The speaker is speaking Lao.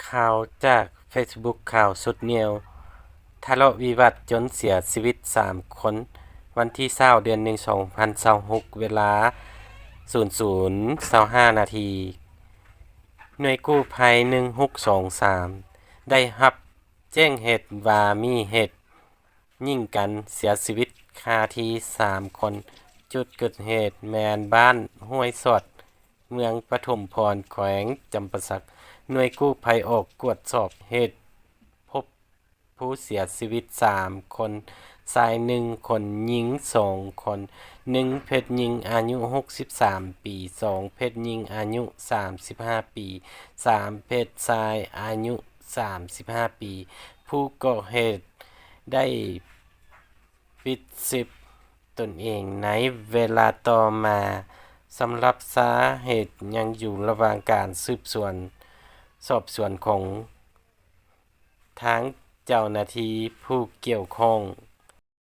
ຂ່າວຈາກເຟສບຸກ ຂ່າວຊຸດນຽວ ທະເລາະວິວາດຈົນເສຍຊີວິດສາມຄົນ ວັນທີຊາວ ເດືອນໜຶ່ງ ສອງພັນຊາວຫົກ ເວລາ ສູນສູນ ຊາວຫ້ານາທີ. ໜ່ວຍກູ້ໄພ ໜຶ່ງຫົກສອງສາມ ໄດ້ຮັບແຈ້ງເຫດວ່າມີເຫດຍິງກັນເສຍຊີວິດຄາທີ່ສາມຄົນ. ຈຸດເກີດເຫດແມ່ນບ້ານຫ້ວຍສອດ ເມືອງປະຖົມພອນ ແຂວງຈຳປາສັກ. ໜ່ວຍກູ້ໄພອອກກວດສອບເຫດ ພົບຜູ້ເສຍຊີວິດສາມຄົນ, ຊາຍໜຶ່ງຄົນ, ຍິງສອງຄົນ. ໜຶ່ງ ເພດຍິງ ອາຍຸຫົກສິບສາມປີ, ສອງ ເພດຍິງ ອາຍຸສາມສິບຫ້າປີ, ສາມ ເພດຊາຍ ອາຍຸສາມສິບຫ້າປີ. ຜູ້ກໍ່ເຫດໄດ້ປິດຊີບຕົນເອງໃນເວລາຕໍ່ມາ. ສຳລັບສາເຫດຍັງຢູ່ລະຫວ່າງການສືບສວນສອບສວນຂອງ ທາງເຈົ້າໜ້າທີ່ຜູ້ກ່ຽວຂ້ອງ.